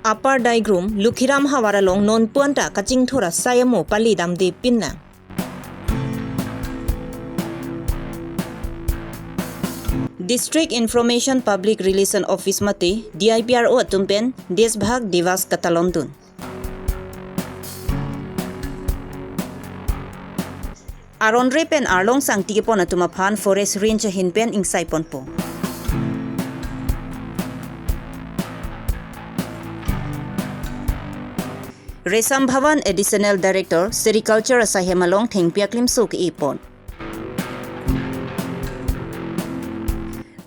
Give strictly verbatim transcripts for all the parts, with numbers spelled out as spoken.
Upper Daigrum, Lukhiram havar along non puan ta kachingthur asai amo pali damde pinlang. District Information Public Relation Office mate D I P R O atum pen Deshbhag Divas katalon dun. Aron re pen arlong sangti kepon atum aphan Forest Range ahin pen ingsai ponpo. Resam Bhawan Additional Director Sericulture asaihem along thengpi aklimso ke-e pon.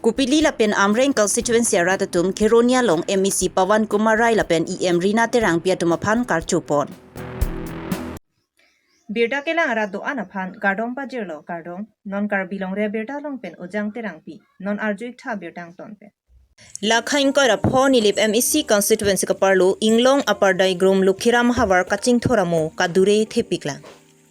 Kopili lapen Amreng constituency arat atum Kheroni along M A C Pawan Kumar Rai lapen E M Rina Terangpi atum aphan karcho pon. Birta kelang arat do-an aphan kardom pajirlo, kardom. Non Karbi Longri Abirta along pen Ojang Terangpi, non arju iktha birta angton pen. Lakha ingkoi ra pho Nilip M A C constituency kaparlo Inglong Upper Daigrum Lukhiram havar kachingthur amo kadure thepiklang.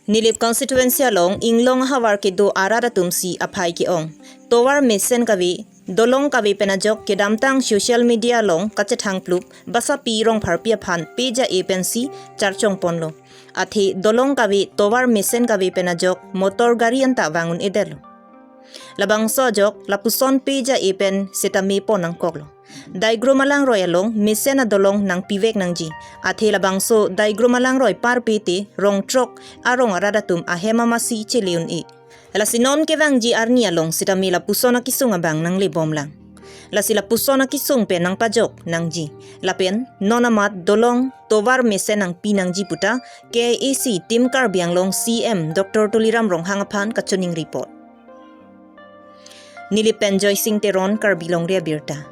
Nilip constituency along Inglong havar kedo arat atum si aphai ke-ong. Tovar mesen kave, dolong kave pen ajok kedamtang social media along kachethang plup, basapi Rongpharpi aphan peja e pensi charchong ponlo. Athe dolong kave, tovar mesen kave pen ajok motor gari anta vang un-edetlo. Labangso ajok lapuson peja e pen setame pon nangkoklo. Daigrum alangroi along mesen adolong nangpivek nangji. Athe labangso Daigrum alangroi parpe te rong throk arong arat atum ahem amasi chele un-e. Lasi non kevangji arni along setame lapuson akesung abang nanglebomlang. Lasi lapuson akesung pen nangpajok nangji. Lapen non amat dolong tovar mesen nangpi nangji puta K I A C Team Karbi Anglong C M Doctor Tuliram Ronghang aphan kachiningri pon. Nilip pen Joysing Teron, Karbi Longri Abirta.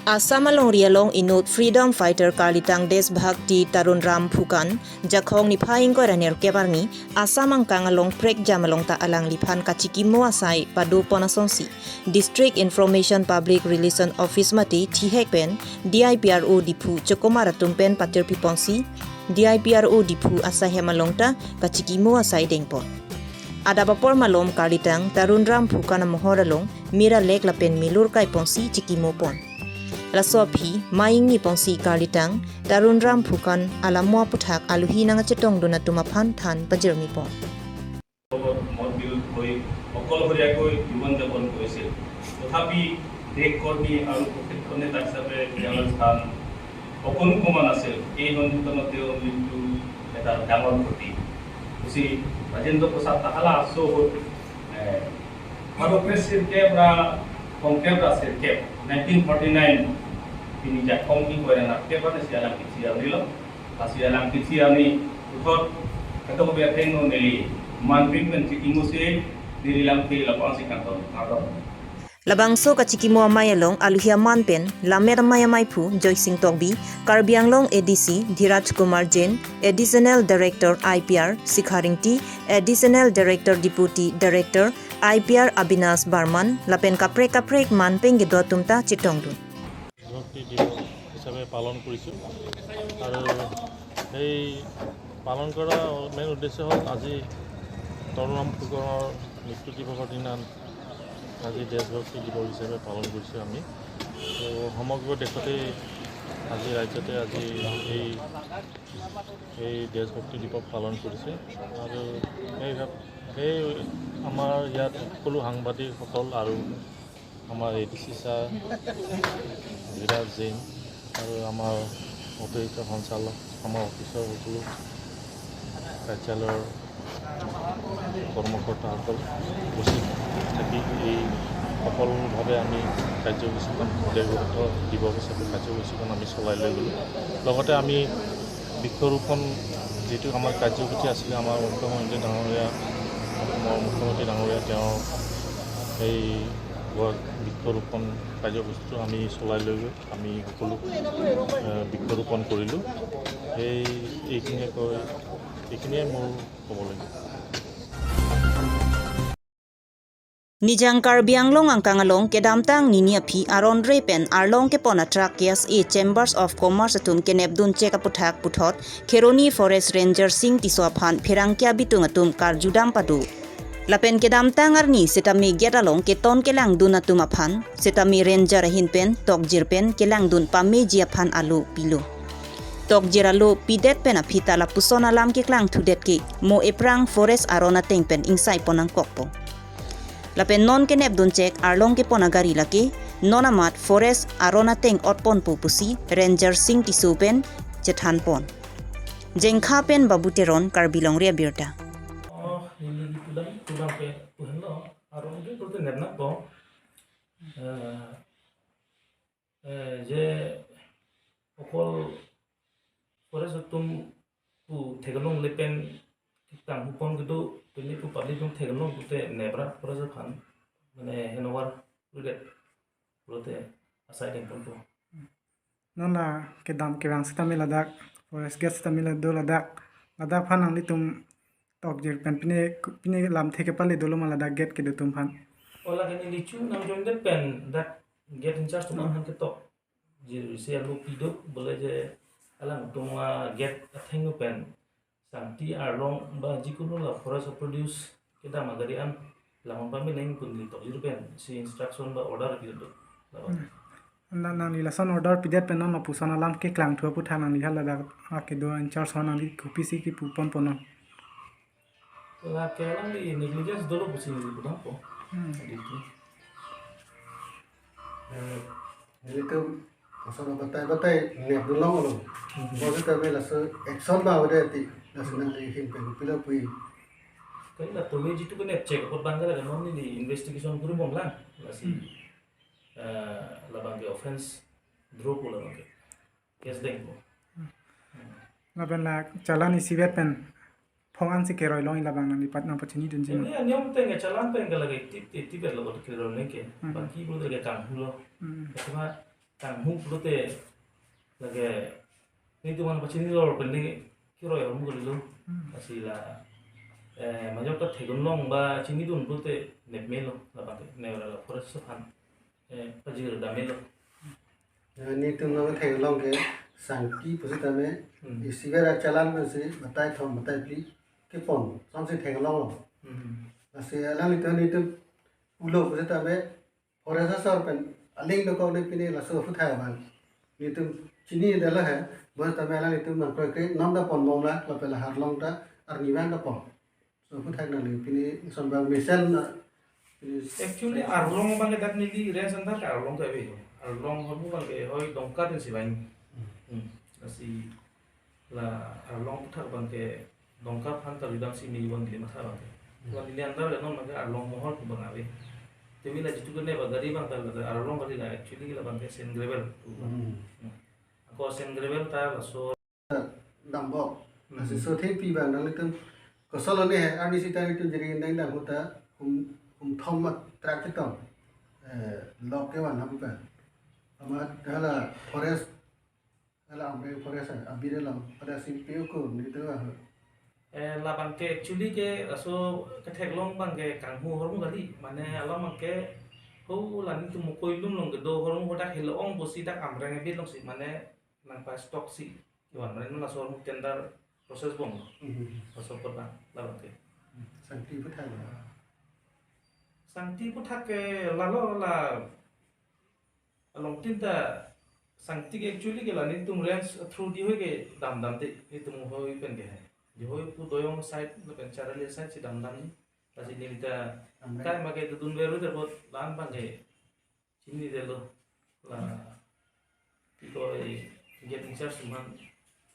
Assam alongri along inut freedom fighter karlitang Deshbhakti Tarun Ram Phukan, Jakhong niphai ingkoi ra nerkep arni, Assam angkang along prekjam along ta alangliphan kachikimo asai pado pon asonsi District Information Public Relation Office mate thihek pen D I P R O Diphu chokomar atum pen patirpi ponsi, D I P R O Diphu asaihem along ta kachikimo asai dengpon. Adap apor malom karlitang Tarun Ram Phukan amohor along mera lek lapen melur kai ponsi chikimo pon. Laso aphi, ma ingni ponsi karlitang Tarun Ram Phukan alamo aputhak aluhi nangkachetongdun atum aphan than pajirmi pon. মত বিৰোধ হৈ অকলশৰীয়াকৈ জীৱন যাপন কৰিছিল। তথাপি দেশ কৰ্মী আৰু প্ৰশিক্ষণ নেতা হিচাপে তেওঁৰ স্থান অকণো কমা নাছিল। এই সন্ধিক্ষণত তেওঁৰ মৃত্যু এটা ডাঙৰ ক্ষতি। শ্ৰী ৰাজেন্দ্ৰ প্ৰসাদ তাহালা আছো হ'ল, এ, ভাৰতৰে চিৰকে পৰা সংক্ষেপ আছে কেপ নাইনটিন ফৰ্টি নাইন, তিনি জাকং কি কয় না কেপ আছে আলাম কিছু আনিল। Lasi alang kithi ani uthot katok be atheng no neli manpik pen chikimo si neli lamthe lapu-an si kangton. Kardom. Labangso kachikimo amei along aluhi aman pen Lammet Amei Amaiphu Joysing Tokbi, Karbi Anglong A D C Dhiraj Kumar Jain, Additional Director I P R Sikha Ringti, Additional Director Deputy Director I P R Abinash Barman lapen kaprek kaprek man pen kedo atum ta chetongdun. দেশভক্তি দিৱস হিচাপে পালন কৰিছোঁ আৰু সেই পালন কৰা মেইন উদ্দেশ্য হ'ল আজি তৰুণৰাম ফুকনৰ মৃত্যু দিৱসৰ দিনা আজি দেশভক্তি দিৱস হিচাপে পালন কৰিছোঁ আমি। তো সমগ্ৰ দেশতে আজি ৰাজ্যতে আজি এই এই দেশভক্তি দিৱস পালন কৰিছে আৰু সেই সেই আমাৰ ইয়াত সকলো সাংবাদিকসকল আৰু আমাৰ এ ডি চি ছাৰ, বিৰাজ জৈন আৰু আমাৰ অতিৰিক্ত সঞ্চালক, আমাৰ অফিচৰ সকলো কাৰ্যালয়ৰ কৰ্মকৰ্তাসকল উপস্থিত থাকি এই সফলভাৱে আমি কাৰ্যসূচীখন দেশভক্ত দিৱস হিচাপে কাৰ্যসূচীখন আমি চলাই লৈ গ'লোঁ। লগতে আমি বৃক্ষৰোপণ যিটো আমাৰ কাৰ্যসূচী আছিলে, আমাৰ মুখ্যমন্ত্ৰী ডাঙৰীয়া, অসমৰ মুখ্যমন্ত্ৰী ডাঙৰীয়া তেওঁৰ এই গছ বৃক্ষৰোপণ কাৰ্যসূচীটো আমি চলাই লৈ গৈ আমি সকলো, এ, বৃক্ষৰোপণ কৰিলোঁ। এই এইখিনিয়ে কৈ এইখিনিয়ে মোৰ ক'বলগীয়া। Nijang Karbi Anglong angkang along kedamtang nini aphi aron re pen arlong kepon atrak K S A Chambers of Commerce atum kenepdun chek aputhak puthot Kheroni Forest Ranger Sing Tisso aphan pherangke abitung atum karjudam pado. Lapen kedamtang arni setame gate along keton kelangdun atum aphan setame ranger ahin pen tokjir pen kelangdun pameji aphan alo pilo. Tokjir alo pidet pen aphi ta lapuson alam keklangthudet ke mo ephrang forest aron ateng pen ingsai pon nangkokpo. Lapen non kenepdun chek arlong kepon agari lake non amat forest aron ateng otponpo pusi Ranger Sing Tisso pen chethanpon. Jengkha pen Babu Teron, Karbi Longri Abirta. Oh, neli pulang, pulang ke, pulang lo. Arlong ke tuh nep nangpo. Eh, eh, je okol forest atum pu theklong le pen tanghu pon kedo, pini pu public atum theklong pute nepra forest aphan mane handover pudet pulote asai dengponpo. Non la kedam kevang setame ladak forest gate setame la do ladak, ladak aphan nanglitum tokjir pen pine pine lamthe kepale dolo ma ladak gate kedo atum aphan? Ola ke neli chu nangjoin det pen dak gate in charge atum aphan ketok. Jir si alo pido bole je alangtum a gate athengno pen sangti arlong ba jikunu la forest produce kedam agari an lamon pame nangji pu neli tokjir pen si instruction ba order pido. Labang. Hmm. Na nangli lason order pidet pen non lapuson alam keklangthu aputhak nangli hala dak akedo in charge hon nangli kopisi kipu ponpo non? La ke alangli negligence dolo pusi neli pudampo. Hmm. Adi tu. Eh, nelitum asal batai batai nepdunlonglo. Hmm. Bo setame laso action ba avedet ti laso nangli ahin pen pilo pui. Kali la tumi jitu ke nep chek apot bang kala non neli investigation kuri bomlang. Lasi, hmm, eh, labang ke offense draw po labang ke. Case dengpo. Lapen la challan isivet pen phong an si keroi long labang nangli pat nangpachini dunji ma? Ini aniom teng ke challan teng ke lagi tip tip tip lo keroi neng ke. Hmm. Baki pulote lagi kanghu lo. Hmm. Cuma kanghu pulote lagi nelitum nangpachini lo pen ni keroi hormu kali lo. Hmm. Lasi la, eh, majok ta theklong ba chinidun pulote nepmelo labang ke, ne la forest aphan, eh, pajir damelo. Eh, nelitum nangtheklong ke sangti pusitame, hmm, isivet a challan pensi batai thom batai phli kepon, samsi theklonglo. Hmm. Lasi alanglitum nelitum pulo pusitame forest asor pen aling dokok le pine laso aphuthak abang nelitum chinidetlo he, pusitame alanglitum nangkroikre non ta ponbomlang, lapen la arlong ta arnivang ta pon. So, aphuthak nangli pini son bang mesen na, pini. Actually, arlong abang ke dak neli range under ke arlong ke ave ho. Arlong hormu abang ke hoi Dongka pensi vang. Hmm. Hmm. Lasi la arlong aphuthak abang ke Dongka aphan ta ridam si neli abang neli matha abang ke. Hmm. Abang neli under ke non abang ke arlong mohol pu abang ave. Tapi la jitu ke ne abang gari abang ta la arlong gari la actually la abang ke sand gravel. Hmm. Hmm. Ako sand gravel ta laso Dambok. Hmm. Lasi so thepi abang nanglitum kosonlo ne, arnisi ta itum jiri nang dang ahut ta hum, hum thom ma track itum. Eh, lok kevan hapu pa. Amat hala forest, hala Amreng forest, eh, abire lam pada si peo ko nelitum ah. Eh, labang ke actually ke aso ketheklong abang ke kanghu ahormu kali. Mane alam abang ke ho la nelitum Mukhoilum along kedo ahormu hadak helo-ong pusi dak Amreng abit alongsi mane nangpa stock si. Ivan mane laso ahormu tender process bom. Hmm. Laso apot abang labang ke. Sangti aputhak lo. Sangti aputhak ke lalo la along tin ta sangti ke actually ke la nelitum range through di hoi ke damdam te nelitum hoi pen ke hai. Di hoi pu Doyong side lapen Charali side si damdam ni. Lasi neli ta Amreng. Kai ma ke dudun veru te bot lan abang ke chinidetlo. La iko i get in charge man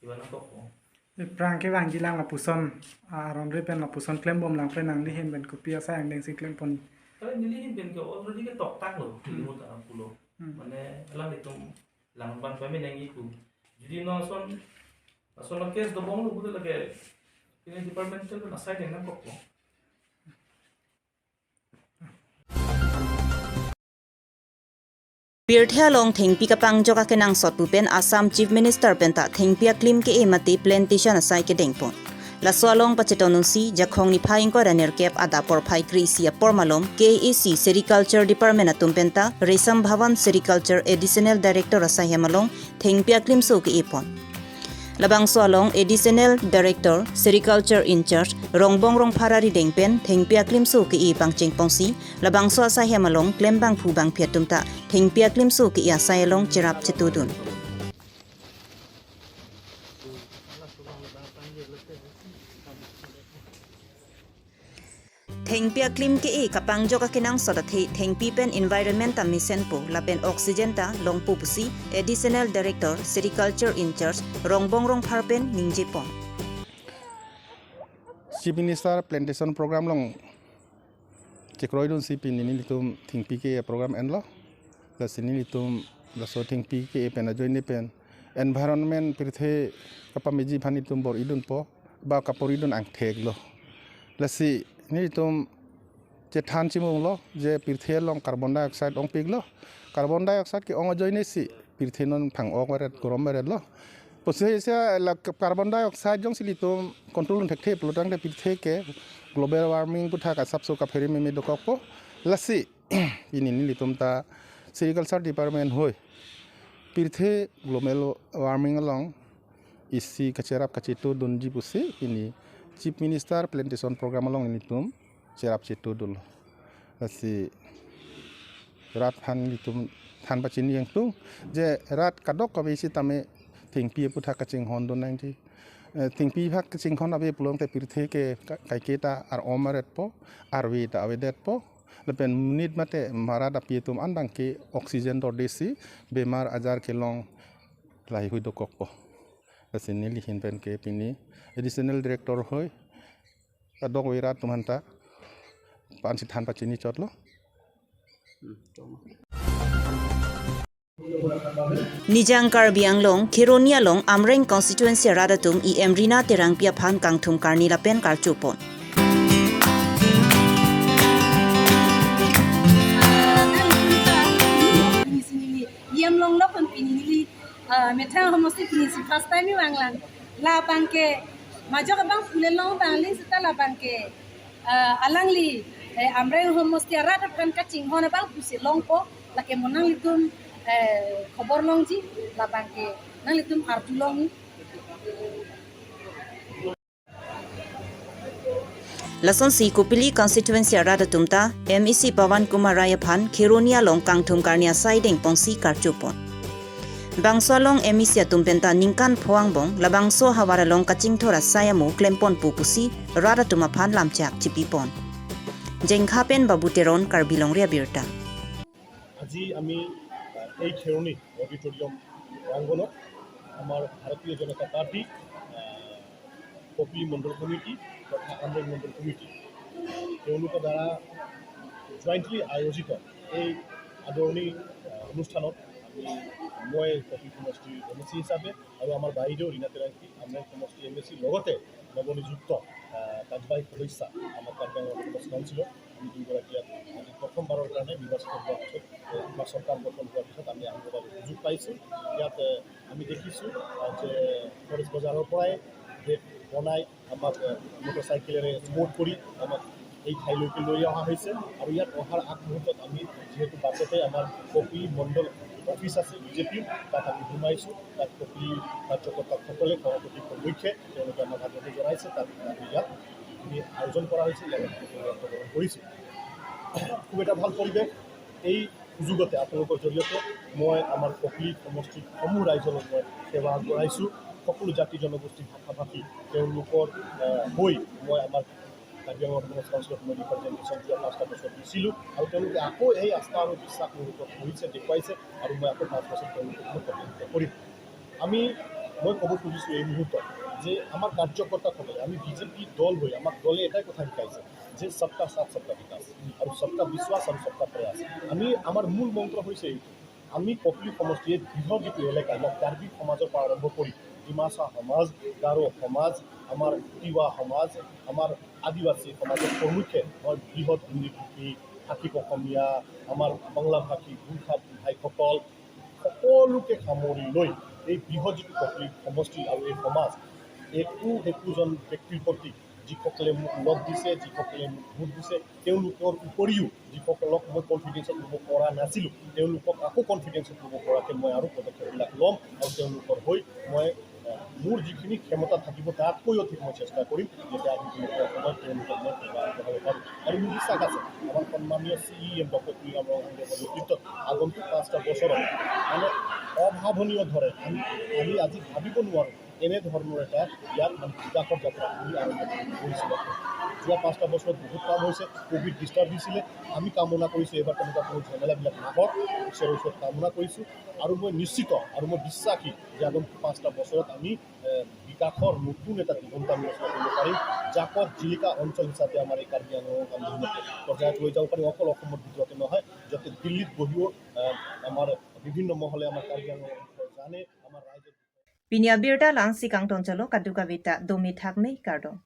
ivan akok ko. Aphrang kevangji lang lapuson, ah, aron re pen lapuson klembom lang pen nangli ahin pen kopi asai angdeng si klempon? Kali neli ahin pen ke already ke toktang lo, Hmm. neli mo ta pulo. Hmm. Mane alanglitum lang abang pame nangji pu. Jodi non ason, ason la case dobom lo pu te lake, ini departmental pen asai deng nangkok ko. Pirthe along thengpi kapangjok akenangsot pu pen Assam Chief Minister penta thengpi aklim ke-e mate plantation asai kedengpon. Laso along pacheton unsi Jakhong niphai ingkoi ra nerkep adap porphai kre-isi apor malom K A A C Sericulture Department atum penta Resam Bhavan Sericulture Additional Director asai hem along thengpi aklimso ke-epon. Labangso along Additional Director, Sericulture in charge, Rongbong Rongphar arideng pen thengpi aklimso ke-e pangchengponsi, labangso asai hem along klembangphu bangphi atum ta thengpi aklimso ke-e asai along cherap chetudun. Thengpi aklim ke-e kapangjok akenangsot athe thengpi pen environment ta mesenpo lapen oxygen ta longpo pusi Additional Director Sericulture in charge Rongbong Rongphar pen ningjepon. Chief Minister Plantation Program along chekroidunsi pini nelitum thengpi ke-e program enlo. Lasi nelitum laso thengpi ke-e pen ajoine pen environment pirthe kapameji aphan itum bor-idunpo, ba kapor-idun angthek lo. Lasi nelitum chethan chimunglo je pirthe along carbon dioxide ongpiklo. Carbon dioxide ke-ong ajoine si pirthe non phang-ok varet, gorom varet lo. Pusi isi la carbon dioxide jongsi ilitum control thekthe pulotangte pirthe ke global warming aputhak asapso kaphere meme dokokpo. Lasi pini nelitum ta Sericulture Department hoi pirthe global warming along isi kacherap kachetudunji pusi pini Chief Minister Plantation Program along nelitum cherap chetudunlo. Lasi rat aphan nelitum than pachini ingtung je rat kadokave sitame thengpi aputhak kachinghondun nangji. Eh, thengpi aputhak kachinghon ave pulotangte pirthe ke ka-, kaike ta ar-om aretpo, arve ta avedetpo. Lapen monit mate marat api atum an abang ke oxygen dordesi bemar ajar kelong laheihui dokokpo. Lasi neli ahin pen ke pini Additional Director hoi kadokave rat atum aphanta pa-ansi than pachini chotlo. Nijang Karbi Anglong, Kheroni along Amreng constituency arat atum E M Rina Terangpi aphan kangthum karni lapen karchopon. Yam long lok pini neli, ah, methang homosti pini si first time ni vanglang. Labang ke majok abang pule long abang ling seta labang ke, ah, alangli, eh, Amreng homosti arat aphan kachinghon abang pusi longpo, lake mo nanglitum, eh, khobor longji, labang ke nanglitum arju longji. Lasonsi Kopili constituency arat atum ta M A C Pawan Kumar Rai aphan Kheroni along kangthum karni asai dengponsi karchopon. Bangso along M A C atum penta ningkan pho angbong labangso ahavar along kachingthur asai amo klemponpo pusi rat atum aphan lamchak chipipon. Jengkha pen Babu Teron, Karbi Longri Abirta. আজি আমি, আহ, এই খেৰণি অডিটৰিয়াম প্ৰাংগণত আমাৰ ভাৰতীয় জনতা পাৰ্টি, আহ, কপিলী মণ্ডল কমিটি তথা আমৰেং মণ্ডল কমিটি তেওঁলোকৰ দ্বাৰা জইণ্টলি আয়োজিত এই আদৰণি, আহ, অনুষ্ঠানত মই কপিলী সমষ্টিৰ এম এ চি হিচাপে আৰু আমাৰ বাইদেউ ৰীণা টেঙাংকী, আমাৰ সমষ্টি এম এ চি লগতে নৱনিযুক্ত আহ, কাৰ্যবাহী সদস্যা আমাৰ কাৰ্বি আংলং অট'নমাছ কাউন্সিলৰ আমি দুয়োগৰাকীয়ে আজি প্ৰথমবাৰৰ কাৰণে নিৰ্বাচিত হোৱাৰ পিছত, আহ, আমাৰ চৰকাৰ গঠন হোৱাৰ পিছত আমি আহিবৰ বাবে সুযোগ পাইছোঁ। ইয়াত, আহ, আমি দেখিছোঁ, আহ, যে ফৰেষ্ট বজাৰৰ পৰাই ডেক বনাই আমাক, আহ, মটৰচাইকেলেৰে এস্কৰ্ট কৰি আমাক এই ঠাইলৈকে লৈ অহা হৈছে। আৰু ইয়াত অহাৰ আগমুহূৰ্তত আমি যিহেতু বাটতে আমাৰ কপিলী মণ্ডল অফিচ আছে বিজেপিৰ, তাত আমি সোমাইছোঁ। তাত কপিলী কাৰ্যকৰ্তাসকলে সভাপতি সম্মুখে তেওঁলোকে আমাক আদৰণি জনাইছে। তাত আমি ইয়াত যিখিনি আয়োজন কৰা হৈছে, ইয়াত আমি অংশগ্ৰহণ কৰিছোঁ। খুব এটা ভাল পৰিৱেশ। এই সুযোগতে আপোনালোকৰ জৰিয়তে মই আমাৰ কপিলী সমষ্টিৰ সমূহ ৰাইজলৈ মই সেৱা আগবঢ়াইছোঁ। সকলো জাতি জনগোষ্ঠী, ভাষা ভাষী তেওঁলোকৰ, আহ, হৈ মই আমাৰ কাৰ্বি আংলং অট'নমাছ কাউন্সিলত মই ৰিপ্ৰেজেণ্টেশ্যন যোৱা পাঁচটা বছৰ দিছিলোঁ আৰু তেওঁলোকে আকৌ এই আস্থা আৰু বিশ্বাস মোৰ ওপৰত কৰিছে, দেখুৱাইছে আৰু মই আকৌ পাঁচ বছৰ তেওঁলোকক মই প্ৰতিনিধিত্ব কৰিম। আমি, মই ক'ব খুজিছোঁ এই মুহূৰ্তত যে আমাৰ কাৰ্যকৰ্তাসকলে, আমি বিজেপি দল হৈ আমাক দলে এটাই কথা শিকাইছে যে সবকা সাথ সবকা বিকাশ আৰু সবকা বিশ্বাস আৰু সবকা প্ৰয়াস। আমি, আমাৰ মূল মন্ত্ৰ হৈছে এইটো। আমি কপিলী সমষ্টিয়ে বৃহৎ যিটো এলেকা, ইয়াত কাৰ্বি সমাজৰ পৰা আৰম্ভ কৰি ডিমাচা সমাজ, গাৰো সমাজ, আমাৰ তিৱা সমাজ, আমাৰ আদিবাসী সমাজৰ প্ৰমুখ্যে আমাৰ বৃহৎ হিন্দী ভাষী, ভাষিক অসমীয়া, আমাৰ বাংলা ভাষী, গোৰ্খা ভাইসকল, সকলোকে সামৰি লৈ এই বৃহৎ যিটো কপিলী সমষ্টি আৰু এই সমাজ, একো একোজন ব্যক্তিৰ প্ৰতি যিসকলে মোক লগ দিছে, যিসকলে মোক ভোট দিছে, তেওঁলোকৰ উপৰিও যিসকলক মই কনফিডেন্সত ল'ব পৰা নাছিলোঁ, তেওঁলোকক আকৌ কনফিডেন্সত ল'ব পৰাকৈ মই আৰু পদক্ষেপবিলাক ল'ম আৰু তেওঁলোকৰ হৈ মই, আহ, মোৰ যিখিনি ক্ষমতা থাকিব তাতকৈ অধিক মই চেষ্টা কৰিম যাতে আহি সময়ত তেওঁলোকক মই সেৱা আগবঢ়াব পাৰোঁ। আৰু মোৰ বিশ্বাস আছে আমাৰ সন্মানীয় চি ই এম ডক্টৰ তুলিৰাম ৰংহাংদেৱৰ নেতৃত্বত আগন্তুক পাঁচটা বছৰত মানে অভাৱনীয় ধৰে আমি, আমি আজি ভাবিব নোৱাৰোঁ এনেধৰণৰ এটা ইয়াত মানে বিকাশৰ যাত্ৰা আমি আৰম্ভ কৰিছিলোঁ। যোৱা পাঁচটা বছৰত বহুত কাম হৈছে, ক'ভিড ডিষ্টাৰ্ব দিছিলে। আমি কামনা কৰিছোঁ এইবাৰ তেনেকুৱা কোনো ঝেমেলাবিলাক নাহক, ঈশ্বৰৰ ওচৰত কামনা কৰিছোঁ। আৰু মই নিশ্চিত আৰু মই বিশ্বাসী যে আগন্তুক পাঁচটা বছৰত আমি, এ, বিকাশৰ নতুন এটা দিগন্ত আমি ৰচনা কৰিব পাৰিম। জাকত জিলিকা অঞ্চল হিচাপে আমাৰ এই কাৰ্বি আংলঙক আমি উন্নত পৰ্যায়ত লৈ যাব পাৰিম। অকল অসমৰ ভিতৰতে নহয়, যাতে দিল্লীত বহিও, এ, আমাৰ বিভিন্ন মহলে আমাৰ কাৰ্বি আংলঙৰ বিষয়ে জানে, আমাৰ ৰাইজৰ Pini abirta la-ansi kangtonchotlo, kadokave ta dome thakme, kardom.